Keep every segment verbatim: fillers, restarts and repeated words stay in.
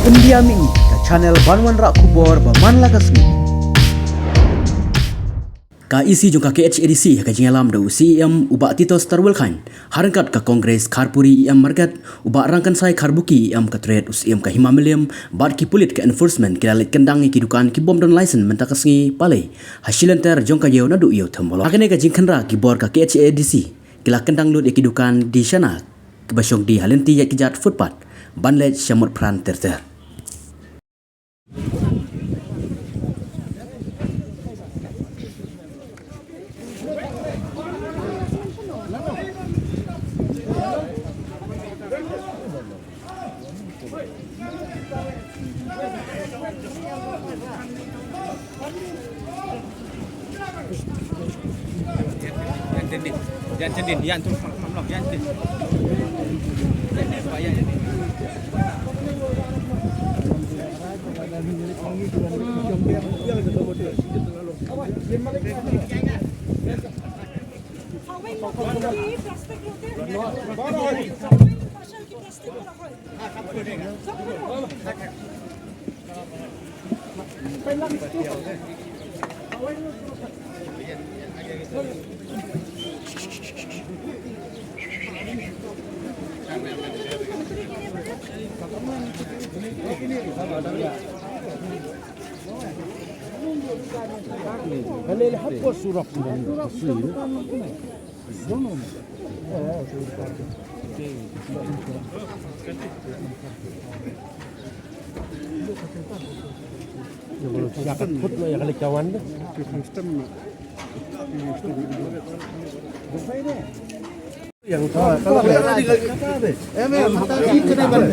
India Mihngi, ka channel ban wanrah khubor ba man la ka sngi. Ka E C jong ka K H A D C ha ka jingïalam da u C E M u Bah Titosstarwell Chyne, ha ryngkat ka Congress Kharpuri E M Market, u Bah Rangkynsai Kharbuki E M ka Trade, u C E M ka Hima Mylliem bad ki pulit ka enforcement ki la leit kyndang ïa ki dukan ki bym don license mynta ka sngi Palei ha shilynter jong ka ïew naduh ïew Thymbolok. Ha kane ka jingkhynra ki bor ka K H A D C ki la kyndang lut ïa ki dukan die shana kiba shong die ha lynti ïaid kjat footpath ban leit sha mut phran ter ter.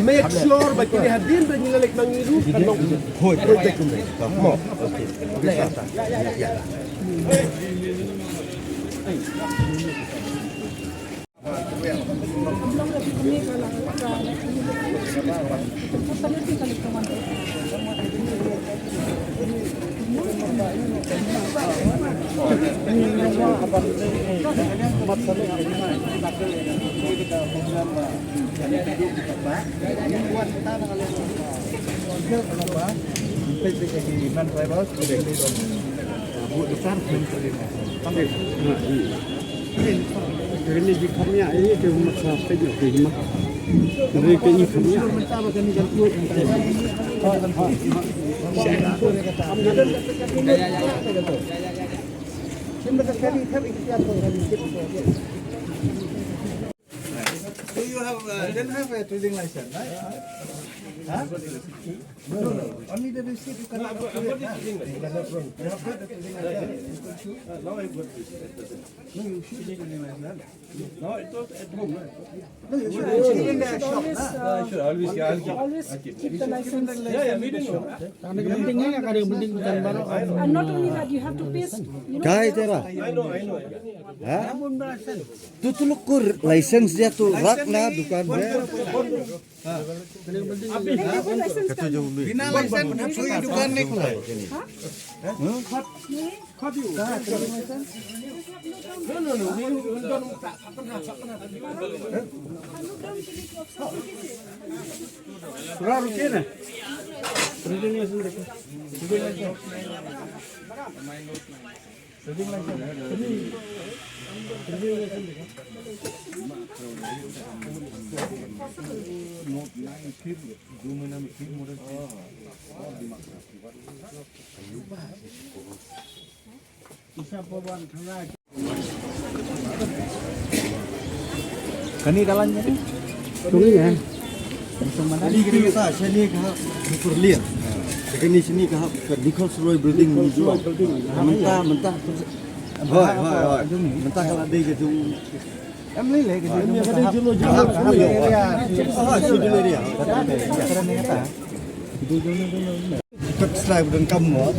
Make sure ba kine hadien ba ngi la leit ma ngi ruh kan long. Hoi, hoi, hoi. Mo. Okay. Okay. Do you have, uh, don't have a trading license, right? Huh? No, no, no. Only the receipt you can upload. You have got the trading license. No, you should be trading license. No, it was at home, right? No, you should, you should in the shop, always, uh, always keep the license. Yeah, yeah, we didn't know. And not only that, you have to pay, you know, Kai tera? I know, I know. Ha? Tu tu luk kur license dia tu rak na dukan dia. Bina license na tu dukan ni kulai. No, no, no. Pura ruke na. Kani dalan ni? Kani ya. Kani kini kita sini ka Superlian. Kani sini ka Nichols Roy Building ni jua. Mentah, mentah. Hoi, hoi, hoi. Mentah kalau ada gitu. Em lei lei ka jingkam ka dei jinglo jinglo. Jinglo area. Jinglo area. Kat slai budan kam mo.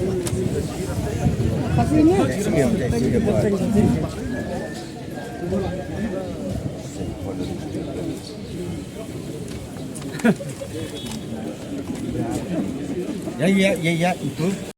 Ya, ya, ya, ya, itu.